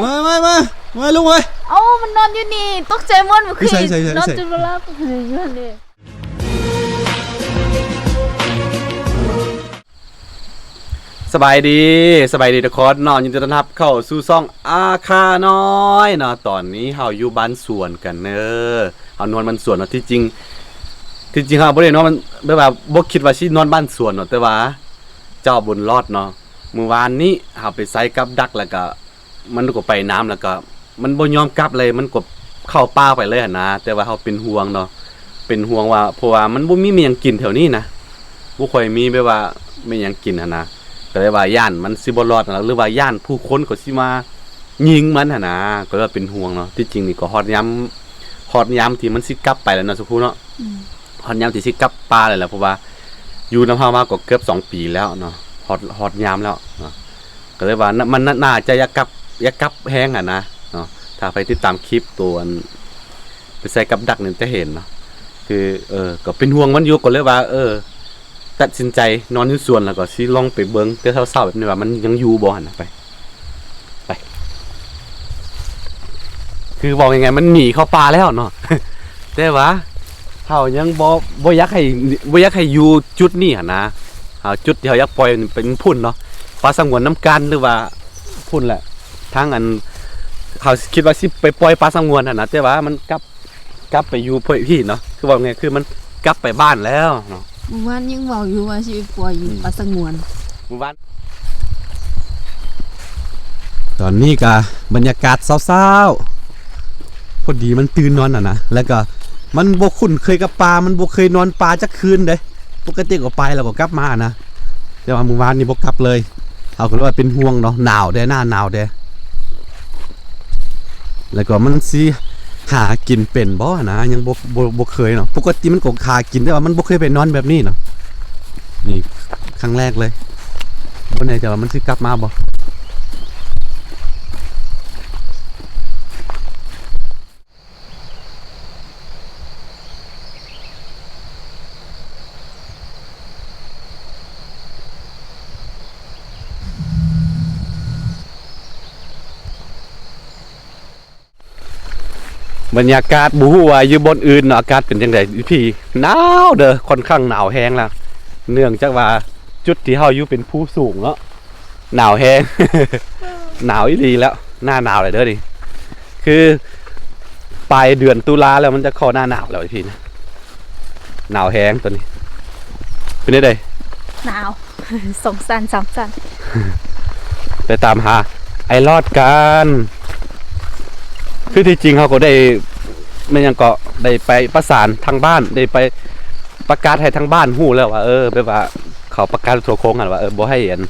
ມາ ມາ ມາ ມາ ລຸກມາ. ເອົ້າ ມັນນອນຢູ່ນີ້ ຕົກໃຈໝົດ ມື້ຄືນ ຢູ່ໃສ ຢູ່ໃສ ຢູ່ໃສ ນອນຈົນບໍ່ຫຼັບ ຢູ່ຫັ້ນເດ້. ສະບາຍດີ ສະບາຍດີທຸກຄົນເນາະ ຍິນດີຕ້ອນຮັບເຂົ້າສູ່ຊ່ອງອາຄານ້ອຍເນາະ. ຕອນນີ້ເຮົາຢູ່ບ້ານສວນກັນເດີ ເຮົານອນບ້ານສວນເນາະ. ທີ່ຈິງ ທີ່ຈິງເຮົາບໍ່ໄດ້ນອນ ແບບວ່າບໍ່ຄິດວ່າຊິນອນບ້ານສວນເນາະ ແຕ່ວ່າເຈົ້າບຸນລອດເນາະ ມື້ວານນີ້ເຮົາໄປໃສ່ກັບດັກ ແລ້ວກະ ມັນກໍໄປນຳ ແລ້ວກໍມັນບໍ່ຍອມກັບເລີຍ ມັນກໍເຂົ້າປ່າໄປເລີຍຫັ້ນນະ. ແຕ່ວ່າເຮົາເປັນຫ່ວງເນາະ ເປັນຫ່ວງວ່າ ເພາະວ່າມັນບໍ່ມີແມ່ນຫຍັງກິນແຖວນີ້ນະ ບໍ່ຄ່ອຍມີແບບວ່າແມ່ນຫຍັງກິນຫັ້ນນະ ກໍເລີຍວ່າຢ້ານມັນຊິບໍ່ລອດຫັ້ນນະ ຫຼືວ່າຢ້ານຜູ້ຄົນເຂົາຊິມາຍິງມັນຫັ້ນນະ ກໍເລີຍວ່າເປັນຫ່ວງເນາະ. ທີ່ຈິງນີ້ກໍຮອດຍາມ ຮອດຍາມທີ່ມັນຊິກັບໄປແລ້ວເນາະ ສາວພູເນາະ. ອືມ ຮອດຍາມທີ່ຊິກັບປ່າແລ້ວແຫຼະ ເພາະວ່າຢູ່ນຳເຮົາມາກໍເກືອບສອງປີແລ້ວເນາະ ຮອດ ຮອດຍາມແລ້ວເນາະ. ກໍເລີຍວ່າ ນ- ມັນໜ້າຈະຢາກກັບ ຢາກກັບແຮງຫັ້ນນະເນາະ. ຖ້າໃຜຕິດຕາມຄລິບໂຕອັນໄປໃສ່ກັບດັກນີ້ຈະເຫັນເນາະ ຄື ເອີ ກໍເປັນຫ່ວງມັນຢູ່ ກໍເລີຍວ່າ ເອີ ຕັດສິນໃຈນອນຢູ່ສວນ ແລ້ວກໍຊິລອງໄປເບິ່ງແຕ່ເຊົ້າໆແບບນີ້ວ່າມັນຍັງຢູ່ບໍ່ຫັ້ນນະ. ໄປ ໄປ ຄືເວົ້າງ່າຍໆ ມັນໜີເຂົ້າປ່າແລ້ວເນາະ ແຕ່ວ່າເຮົາຍັງບໍ່ ບໍ່ຢາກໃຫ້ ບໍ່ຢາກໃຫ້ຢູ່ຈຸດນີ້ຫັ້ນນະ. ເຮົາ ຈຸດທີ່ເຮົາຢາກປ່ອຍເປັນພຸ້ນເນາະ ປ່າສະຫງວນນ້ຳການ ຫຼືວ່າພຸ້ນແຫຼະ ທາງອັນ ເຮົາຄິດວ່າຊິໄປປ່ອຍປ່າສະຫງວນຫັ້ນນະ ແຕ່ວ່າມັນກັບ ກັບໄປຢູ່ພີ້ເນາະ ຄືເວົ້າງ່າຍ ຄືມັນກັບໄປບ້ານແລ້ວເນາະ. ມື້ວານຍັງເວົ້າຢູ່ວ່າຊິໄປປ່ອຍຢູ່ ອືມ ປ່າສະຫງວນ ມື້ວານ. ຕອນນີ້ກະບັນຍາກາດເຊົ້າໆ ພໍດີມັນຕື່ນນອນຫັ້ນນະ ແລ້ວກະມັນບໍ່ຄຸ້ນເຄີຍກັບປ່າ ມັນບໍ່ເຄີຍນອນປ່າຈັກຄືນເດ້. ປົກກະຕິກໍໄປແລ້ວກໍກັບມານະ ແຕ່ວ່າມື້ວານນີ້ບໍ່ກັບເລີຍ ເຮົາກໍເລີຍວ່າເປັນຫ່ວງເນາະ ໜາວແດ່ ໜ້າໜາວແດ່ ແລ້ວກໍມັນຊິຫາກິນເປັນບໍ່ນະ ຍັງບໍ່ ບໍ່ ບໍ່ເຄີຍເນາະ. ປົກກະຕິມັນກໍຫາກິນ ແຕ່ວ່າມັນບໍ່ເຄີຍໄປນອນແບບນີ້ເນາະ ນີ້ຄັ້ງແລກເລີຍ ບໍ່ແນ່ໃຈວ່າມັນຊິກັບມາບໍ່. ບັນຍາກາດ ບໍ່ຮູ້ວ່າຢູ່ບ່ອນອື່ນເນາະ ອາກາດເປັນຈັ່ງໃດ ຢູ່ພີ້ໜາວເດີ ຂ້ອນຂ້າງໜາວແຮງລະ ເນື່ອງຈາກວ່າຈຸດທີ່ເຮົາຢູ່ເປັນພູສູງເນາະ. ໜາວແຮງ ໜາວອີ່ຫຼີແລ້ວ ໜ້າໜາວແລ້ວເດີນີ້ ຄືປາຍເດືອນຕຸລາແລ້ວ ມັນຈະເຂົ້າໜ້າໜາວແລ້ວ ພີ່ນະ. ໜາວແຮງຕອນນີ້ ເປັນຈັ່ງໃດ? ໜາວ ສອງຊັ້ນ ສາມຊັ້ນ ໄປຕາມຫາອ້າຍລອດກັນ. ຄືທີ່ຈິງເຮົາກໍໄດ້ ແມ່ນຫຍັງເກາະ ໄດ້ໄປປະສານທາງບ້ານ ໄດ້ໄປປະກາດໃຫ້ທາງບ້ານຮູ້ແລ້ວວ່າ ເອີ ແບບວ່າ ເຂົາປະກາດທົ່ວໂຄງຫັ້ນວ່າ ເອີ ບໍ່ໃຫ້ອັນ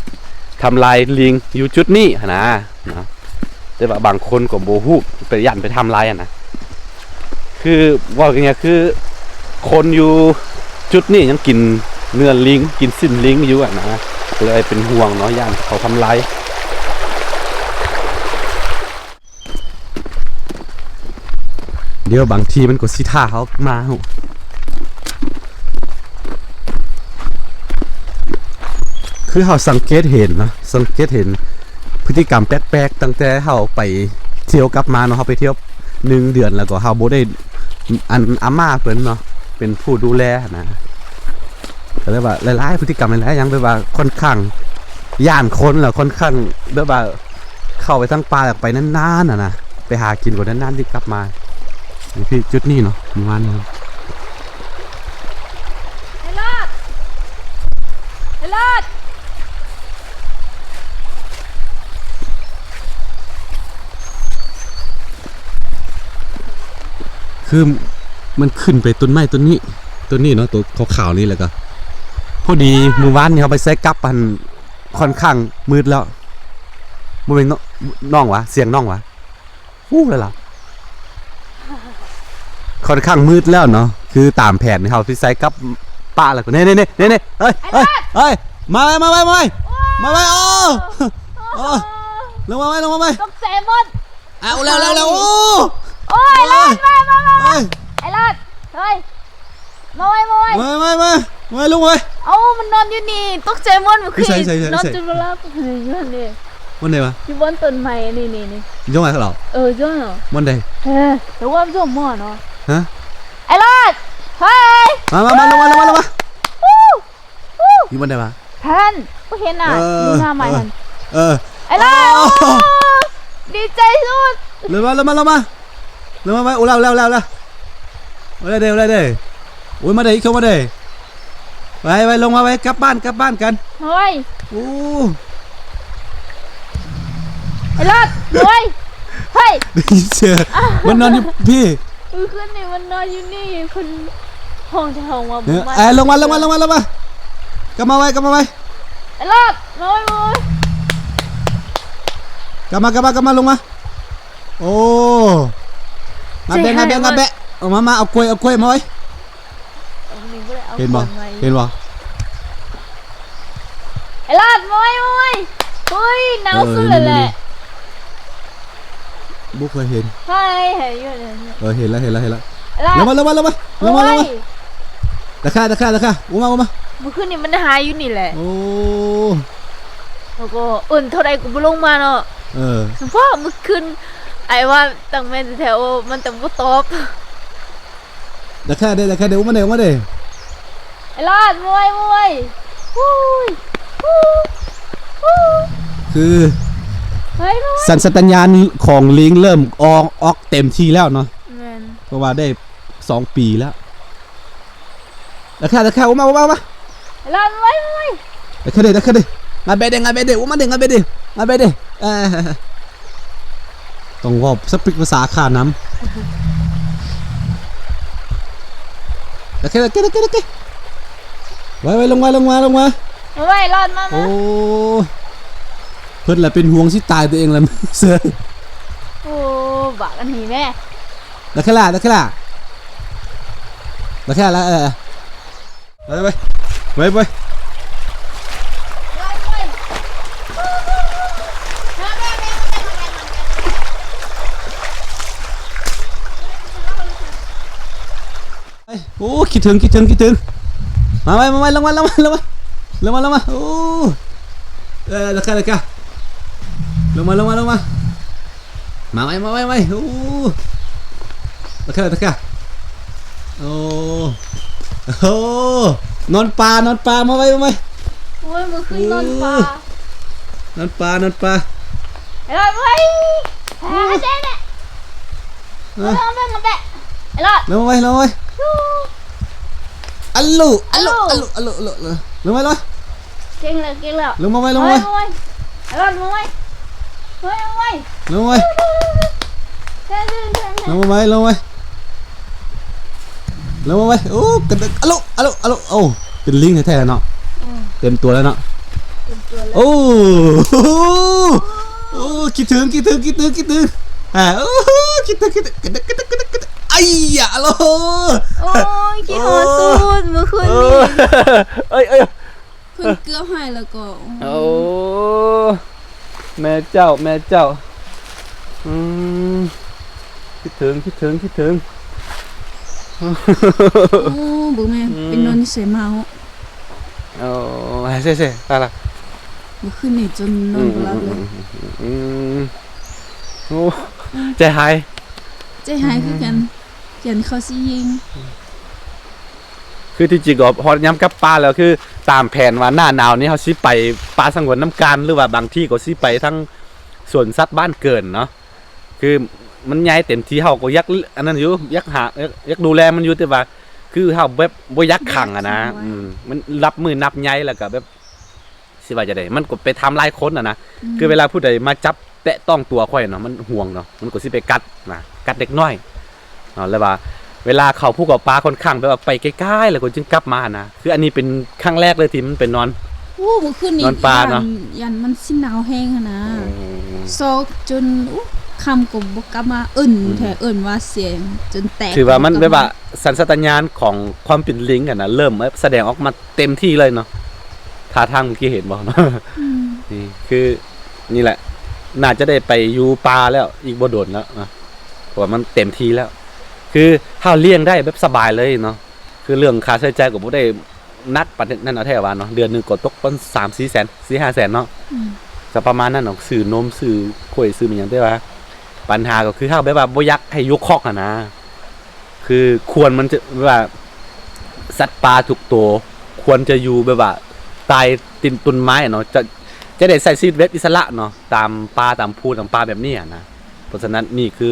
ທຳລາຍລິງຢູ່ຈຸດນີ້ຫັ້ນນະ ເນາະ ແຕ່ວ່າບາງຄົນກໍບໍ່ຮູ້ ໄປຢ້ານໄປທຳລາຍຫັ້ນນະ. ຄືເວົ້າງ່າຍໆ ຄືຄົນຢູ່ຈຸດນີ້ຍັງກິນເນື້ອລິງ ກິນຊີ້ນລິງຢູ່ຫັ້ນນະ ເລີຍເປັນຫ່ວງເນາະ ຢ້ານເຂົາທຳລາຍ. ດຽວບາງທີມັນກໍຊິຖ້າເຮົາມາ ຄືເຮົາສັງເກດເຫັນເນາະ ສັງເກດເຫັນພຶດຕິກຳແປກໆ ຕັ້ງແຕ່ເຮົາໄປທ່ຽວກັບມາເນາະ. ເຮົາໄປທ່ຽວໜຶ່ງເດືອນ ແລ້ວກໍເຮົາບໍ່ໄດ້ອັນອາມ່າເພິ່ນເນາະ ເປັນຜູ້ດູແລນະ ກໍເລີຍວ່າຫຼາຍໆພຶດຕິກຳ ຫຼາຍໆຢ່າງ ແບບວ່າຂ້ອນຂ້າງຢ້ານຄົນ ແລ້ວຂ້ອນຂ້າງແບບວ່າ ເຂົ້າໄປທາງປ່າ ແລ້ວໄປນານໆ ຫັ້ນນະ ໄປຫາກິນກໍນານໆ ຈຶ່ງກັບມາ. ຢູ່ພີ້ຈຸດນີ້ເນາະ ປະມານນີ້ ໄອ້ລອດ ໄອ້ລອດ ຄືມັນຂຶ້ນໄປຕົ້ນໄມ້ຕົ້ນນີ້ ຕົ້ນນີ້ເນາະ ໂຕຂາວໆ ນີ້ ແລ້ວກໍພໍດີ ມື້ວານນີ້ເຮົາໄປໃສ່ກັບ ອັນ ຂ້ອນຂ້າງມືດແລ້ວ ບໍ່ແມ່ນ ນ້ອງຫວາ? ສຽງນ້ອງຫວາ? ຮູ້ແລ້ວລະ ຂ້ອນຂ້າງມືດແລ້ວເນາະ ຄືຕາມແຜນເຮົາຊິໃສ່ກັບປະແລ້ວກໍ ເນ່ໆໆໆ ເອີຍ ເອີຍ ເອີຍ ມາໄວ ມາໄວ ມາໄວ ມາໄວ ໂອ້ ໂອ້ ລົງມາໄວ ລົງມາໄວ ຕົກໃຈໝົດ ອ້າວ ແລ້ວ ແລ້ວ ແລ້ວ ໂອ້ ໂອ້ຍ ໄອ້ລອດ ມາ ມາ ມາ ເອີຍ ໄອ້ລອດ ເຮີ້ຍ ມາໄວ ມາໄວ ມາ ມາ ມາ ມາ ມາ ລຸກມາ ເອົ້າ ມັນນອນຢູ່ນີ້ ຕົກໃຈໝົດ ມື້ຄືນ ຢູ່ໃສ ຢູ່ໃສ ຢູ່ໃສ ນອນຈົນບໍ່ຫຼັບ ຢູ່ຫັ້ນເດ້. ບ່ອນໃດວະ? ຢູ່ບ່ອນຕົ້ນໄມ້ນີ້ໆໆ ຈົ່ງໃຫ້ເຂົາເອົາ ເອີ ຈົ່ງເອົາ ບ່ອນໃດ? ເອີ ລະວັງຈົ່ງໝໍເນາະ ຮະ? ໄອ້ລອດ ເຮີ້ຍ ມາໆໆ ລົງມາ ລົງມາ ລົງມາ ຢູ່ບ່ອນໃດວະ? ຫັ້ນ ບໍ່ເຫັນນະ ເອີ ຢູ່ໜ້າໄມ້ຫັ້ນ ເອີ ເອີ ໄອ້ລອດ ໂອ້ ດີໃຈສຸດ ລົງມາ ລົງມາ ລົງມາ ລົງມາໄວ ໂອ້ ແລ້ວ ແລ້ວ ແລ້ວ ແລ້ວ ໂອ້ ໄດ້ເດ້ ໂອ້ ໄດ້ເດ້ ໂອ້ຍ ມາເດ້ ອີກ ເຂົ້າມາເດ້ ໄວ ໄວ ລົງມາໄວ ກັບບ້ານ ກັບບ້ານກັນ ມາໄວ ໂອ້ ໄອ້ລອດ ມາໄວ ເຮີ້ຍ ໄດ້ຍິນສຽງ ມັນນອນຢູ່ພີ້ ມື້ຄືນນີ້ມັນນອນຢູ່ນີ້ ເພິ່ນຮ້ອງແຕ່ຫ້ອງວ່າ ເອີ ບໍ່ມາ ເອີ ລົງມາ ລົງມາ ລົງມາ ລົງມາ ກັບມາໄວ ກັບມາໄວ ໄອ້ລອດ ມາໄວ ມາໄວ ກັບມາ ກັບມາ ກັບມາ ລົງມາ ໂອ້ ງາແບະ ງາແບະ ງາແບະ ເອົາມາ ມາ ເອົາກ້ວຍ ເອົາກ້ວຍມາໄວ້ ເຫັນບໍ່ ເຫັນບໍ່ ໄອ້ລາດ ໂອ້ຍ ໂອ້ຍ ເຮີ້ຍ ໜາວສຸດແລ້ວແຫຼະ ບໍ່ເຄີຍເຫັນ ເອີ ເຫັນແລ້ວ ເຫັນແລ້ວ ເຫັນແລ້ວ ລາດ ລົງມາ ລົງມາ ລົງມາ ລົງມາ ໂອ້ຍ ລາຄາ ລາຄາ ລາຄາ ອຸມາ ອຸມາ ມື້ຄືນນີ້ມັນຫາຢູ່ນີ້ແຫຼະ ໂອ້ ແລ້ວກໍເອີ້ນເທົ່າໃດກໍບໍ່ລົງມາເນາະ ເອີ ສະເພາະມື້ຄືນ ອ້າຍວ່າຕັ້ງແມ່ນແທ້ໆ ໂອ້ ມັນຈັ່ງບໍ່ຕອບ ລາຄາເດ້ ລາຄາເດ້ ອຸມມາເດ້ ອຸມມາເດ້ ລາດ ໂອ້ຍ ໂອ້ຍ ໂອ້ຍ ໂອ້ຍ ຄື ເຮີ້ຍ ໂອ້ຍ ສັນຊາດຕະຍານຂອງລິງເລີ່ມອອກ ອອກເຕັມທີ່ແລ້ວເນາະ ແມ່ນ ເພາະວ່າໄດ້ສອງປີແລ້ວ ລາຄາ ລາຄາ ອອກມາ ອອກມາ ອອກມາ ລາດ ໄວ ໄວ ລາຄາເດ້ ລາຄາເດ້ ງາແບດເດ້ ງາແບດເດ້ ອອກມາເດ້ ງາແບດເດ້ ງາແບດເດ້ ເອີ ຕ້ອງເວົ້າສະປີກພາສາຂ້ານຳ ລາຄາ ລາຄາ ລາຄາ ລາຄາ ໄວ ໄວ ລົງມາ ລົງມາ ລົງມາ ໄວ ລອດມາ ໂອ້ ເພິ່ນລະເປັນຫ່ວງຊິຕາຍຕົວເອງລະເຊີຍ ໂອ້ ບາກອັນນີ້ແມ່ ລາຄາ ລາຄາ ລາຄາ ລາຄາ ລາ ເອີ ໄປ ໄປ ໄປ ໄປ ໂອ້ ຄິດເຖິງ ຄິດເຖິງ ຄິດເຖິງ ມາໄວ ມາໄວ ລົງມາ ລົງມາ ລົງມາ ລົງມາ ລົງມາ ໂອ້ ເອີ ລາຄາ ລາຄາ ລົງມາ ລົງມາ ລົງມາ ມາໄວ ມາໄວ ໄວ ໂອ້ ຕະກະ ຕະກະ ໂອ້ ໂອ້ ນອນປ່າ ນອນປ່າ ມາໄວ ມາໄວ ໂອ້ຍ ມື້ຄືນນອນປ່າ ນອນປ່າ ນອນປ່າ ໄປລອດ ໄວ ຫາແຊະແນະ ເອີ ມາແບະ ມາແບະ ໄປລອດ ລົງມາໄວ ລົງມາໄວ ອັນໂລ ອັນໂລ ອັນໂລ ອັນໂລ ອັນໂລ ລົງມາ ລົງມາ ເກັ່ງແລ້ວ ເກັ່ງແລ້ວ ລົງມາໄວ ລົງມາໄວ ໄປລອດ ລົງມາໄວ ເຮີ້ຍ ລົງມາໄວ ລົງມາໄວ ແຊະ ແຊະ ແຊະ ລົງມາໄວ ລົງມາໄວ ລົງມາໄວ ໂອ້ ກະເດິກ ອະໂລ ອະໂລ ອະໂລ ໂອ້ ເປັນລິງແທ້ໆເນາະ ອືມ ເຕັມຕົວແລ້ວເນາະ ເຕັມຕົວແລ້ວ ໂອ້ ໂອ້ ຄິດເຖິງ ຄິດເຖິງ ຄິດເຖິງ ຄິດເຖິງ ອ່າ ໂອ້ ຄິດເຖິງ ຄິດເຖິງ ກະເດິກ ກະເດິກ ກະເດິກ ກະເດິກ ໄອ້ຢາ ອະໂລ ໂອ້ຍ ຄິດຮອດສຸດ ມື້ຄືນນີ້ ເອີຍ ເອີຍ ເພິ່ນເກືອບຫາຍແລ້ວກໍ ໂອ້ ແມ່ເຈົ້າ ແມ່ເຈົ້າ ອືມ ຄິດເຖິງ ຄິດເຖິງ ຄິດເຖິງ ໂອ້ ເບິ່ງແມ່ ອືມ ໄປນອນຢູ່ໃສມາເນາະ ໂອ້ ເຊໆ ຕາຍລະ ມື້ຄືນນີ້ຈົນນອນບໍ່ຫຼັບເລີຍ ອືມ ອືມ ອືມ ອືມ ໂອ້ ອືມ ໃຈຫາຍ ໃຈຫາຍຄືກັນ ຢ້ານເຂົາຊິຍິງ ຄືທີ່ຈິງກໍຮອດຍາມກັບປ່າແລ້ວ ຄືຕາມແຜນວ່າໜ້າໜາວນີ້ເຮົາຊິໄປປ່າສະຫງວນນ້ຳການ ຫຼືວ່າບາງທີກໍຊິໄປທາງສວນສັດບ້ານເກີນເນາະ ຄືມັນໃຫຍ່ເຕັມທີ່ ເຮົາກໍຢາກ ອັນນັ້ນຢູ່ ຢາກຫາ ຢາກ ຢາກດູແລມັນຢູ່ ແຕ່ວ່າຄືເຮົາແບບບໍ່ຢາກຂັງຫັ້ນນະ ອືມ ມັນນັບມື້ນັບໃຫຍ່ ແລ້ວກໍແບບ ຊິວ່າຈັ່ງໃດ ມັນກໍໄປທຳລາຍຄົນຫັ້ນນະ ອືມ ຄືເວລາຜູ້ໃດມາຈັບແຕະຕ້ອງຕົວຂ້ອຍເນາະ ມັນຫວງເນາະ ມັນກໍຊິໄປກັດນະ ກັດເດັກນ້ອຍເນາະ ແລ້ວວ່າເວລາເຂົາຜູ້ເຂົາປ່າຂ້ອນຂ້າງແບບວ່າໄປໄກໆ ແລ້ວກໍຈຶ່ງກັບມາຫັ້ນນະ ຄືອັນນີ້ເປັນຄັ້ງແລກເລີຍທີ່ມັນໄປນອນ ໂອ້ ມື້ຄືນນີ້ນອນປ່າເນາະ ຢ້ານ ຢ້ານມັນຊິໜາວແຮງຫັ້ນນະ ອືມ ຊອກຈົນ ໂອ້ ຄ່ຳກໍບໍ່ກັບມາ ເອີ້ນ ອືມ ແທ້ ເອີ້ນວ່າສຽງຈົນແຕກ ຖືວ່າມັນແບບວ່າ ສັນຊາດຕະຍານຂອງຄວາມເປັນລິງຫັ້ນນະ ເລີ່ມສະແດງອອກມາເຕັມທີ່ເລີຍເນາະ ທ່າທາງເມື່ອກີ້ເຫັນບໍ່ເນາະ ອືມ ນີ້ຄື ນີ້ແຫຼະ ໜ້າຈະໄດ້ໄປຢູ່ປ່າແລ້ວ ອີກບໍ່ດົນແລ້ວນະ ເພາະວ່າມັນເຕັມທີ່ແລ້ວ ຄືເຮົາລ້ຽງໄດ້ແບບສະບາຍເລີຍເນາະ ຄືເລື່ອງຄ່າໃຊ້ຈ່າຍກໍບໍ່ໄດ້ໜັກປານນັ້ນເນາະ ແທ້ວ່າເນາະ ເດືອນໜຶ່ງກໍຕົກປະມານສາມສີ່ແສນ ສີ່ຫ້າແສນເນາະ ອືມ ກໍປະມານນັ້ນເນາະ ຊື້ນົມ ຊື້ກ້ວຍ ຊື້ຫຍັງ ແຕ່ວ່າ ບັນຫາກໍຄືເຮົາແບບວ່າບໍ່ຢາກໃຫ້ຢູ່ຄອກຫັ້ນນະ ຄືຄວນມັນຈະ ແບບວ່າ ສັດປ່າທຸກໂຕຄວນຈະຢູ່ແບບວ່າ ໃຕ້ຕີນຕົ້ນໄມ້ເນາະ ຈະ ຈະໄດ້ໃຊ້ຊີວິດແບບອິດສະຫຼະເນາະ ຕາມປ່າຕາມພູຕາມປ່າແບບນີ້ຫັ້ນນະ. ເພາະສະນັ້ນນີ້ຄື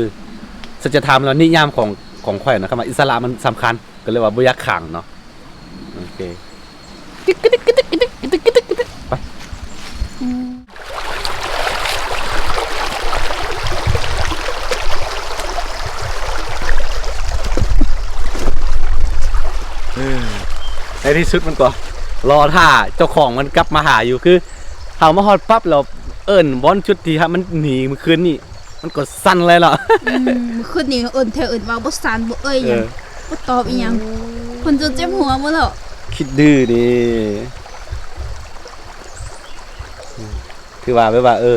ສັດຈະທຳ ແລະ ນິຍາມຂອງ ຂອງຂ້ອຍນະ ຄຳວ່າອິດສະຫຼະມັນສຳຄັນ ກໍເລີຍວ່າບໍ່ຢາກຂັງເນາະ. ໂອເຄ ໄປ. ໃນທີ່ສຸດມັນກໍລໍຖ້າເຈົ້າຂອງມັນກັບມາຫາຢູ່ ຄືເຮົາມາຮອດປັບແລ້ວເອີ້ນບ່ອນຈຸດທີ່ມັນໜີມື້ຄືນນີ້ ມັນກໍສັ່ນເລີຍເນາະ. ອືມ ມື້ຄືນນີ້ເອີ້ນແທ້ເອີ້ນວ່າບໍ່ສັ່ນບໍ່ເອີຍຫຍັງ ເອີ ບໍ່ຕອບອີ່ຫຍັງ ເພິ່ນຈົນເຈັບຫົວໝົດແລ້ວ ຄິດດື້ນີ້. ຖືວ່າແບບວ່າ ເອີ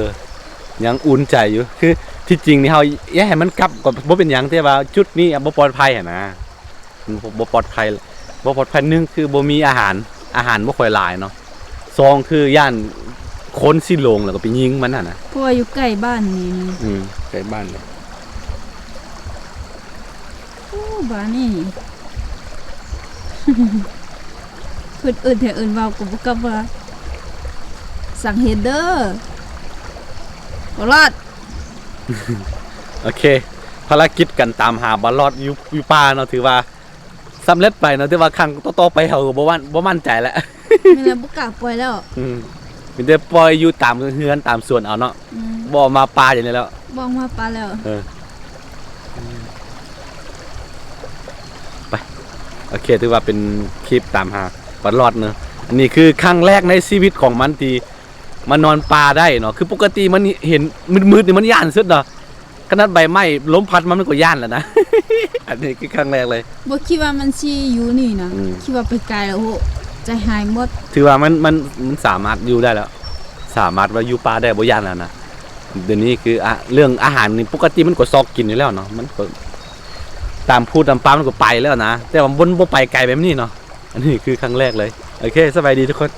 ຍັງອຸ່ນໃຈຢູ່ ຄືທີ່ຈິງນີ້ເຮົາຢາກໃຫ້ມັນກັບກໍບໍ່ເປັນຫຍັງ ແຕ່ວ່າຈຸດນີ້ບໍ່ປອດໄພຫັ້ນນະ ບໍ່ ບໍ່ປອດໄພ ບໍ່ປອດໄພ ໜຶ່ງ ຄືບໍ່ມີອາຫານ ອາຫານບໍ່ຄ່ອຍຫຼາຍເນາະ ສອງ ຄືຢ້ານຄົນຊິຫຼົງ ແລ້ວກໍໄປຍິງມັນຫັ້ນນະ ເພາະວ່າຢູ່ໃກ້ບ້ານນີ້ ອືມ ໃກ້ບ້ານເລີຍ. ໂອ້ ບ້ານນີ້ ເພິ່ນເອີ້ນແທ້ເອີ້ນວ່າກໍບໍ່ກັບວ່າ ສັ່ງເຮັດເດີ ບໍ່ລອດ. ໂອເຄ ພາລະກິດການຕາມຫາບໍ່ລອດຢູ່ ຢູ່ປ່າເນາະ ຖືວ່າສຳເລັດໄປເນາະ ແຕ່ວ່າຄັ້ງຕໍ່ໆໄປເຮົາກໍບໍ່ໝັ້ນ ບໍ່ໝັ້ນໃຈແລ້ວ ແມ່ນແລ້ວ ບໍ່ກ້າປ່ອຍແລ້ວ. ອືມ ມີແຕ່ປ່ອຍຢູ່ຕາມເຮືອນຕາມສວນເອົາເນາະ ອືມ ບໍ່ອອກມາປ່າຢ່າງນີ້ແລ້ວ ບໍ່ອອກມາປ່າແລ້ວ. ເອີ ໄປ ໂອເຄ ຖືວ່າເປັນຄລິບຕາມຫາປາລອດເນາະ. ອັນນີ້ຄືຄັ້ງແລກໃນຊີວິດຂອງມັນທີ່ມານອນປ່າໄດ້ເນາະ ຄືປົກກະຕິມັນເຫັນມືດໆນີ້ມັນຢ້ານສຸດເນາະ ຂະໜາດໃບໄມ້ລົມພັດມາມັນກໍຢ້ານແລ້ວນະ ອັນນີ້ຄືຄັ້ງແລກເລີຍ. ບໍ່ຄິດວ່າມັນຊິຢູ່ນີ້ນະ ອືມ ຄິດວ່າໄປໄກແລ້ວ ໂອ້ ໃຈຫາຍໝົດ. ຖືວ່າມັນ ມັນ ມັນສາມາດຢູ່ໄດ້ແລ້ວ ສາມາດວ່າຢູ່ປ່າໄດ້ ບໍ່ຢ້ານແລ້ວນະ. ດຽວນີ້ຄື ອາ ເລື່ອງອາຫານນີ້ ປົກກະຕິມັນກໍຊອກກິນຢູ່ແລ້ວເນາະ ມັນກໍຕາມພູຕາມປ່າມັນກໍໄປແລ້ວນະ ແຕ່ວ່າມັນບໍ່ໄປໄກແບບນີ້ເນາະ. ອັນນີ້ຄືຄັ້ງແລກເລີຍ. ໂອເຄ ສະບາຍດີທຸກຄົນ.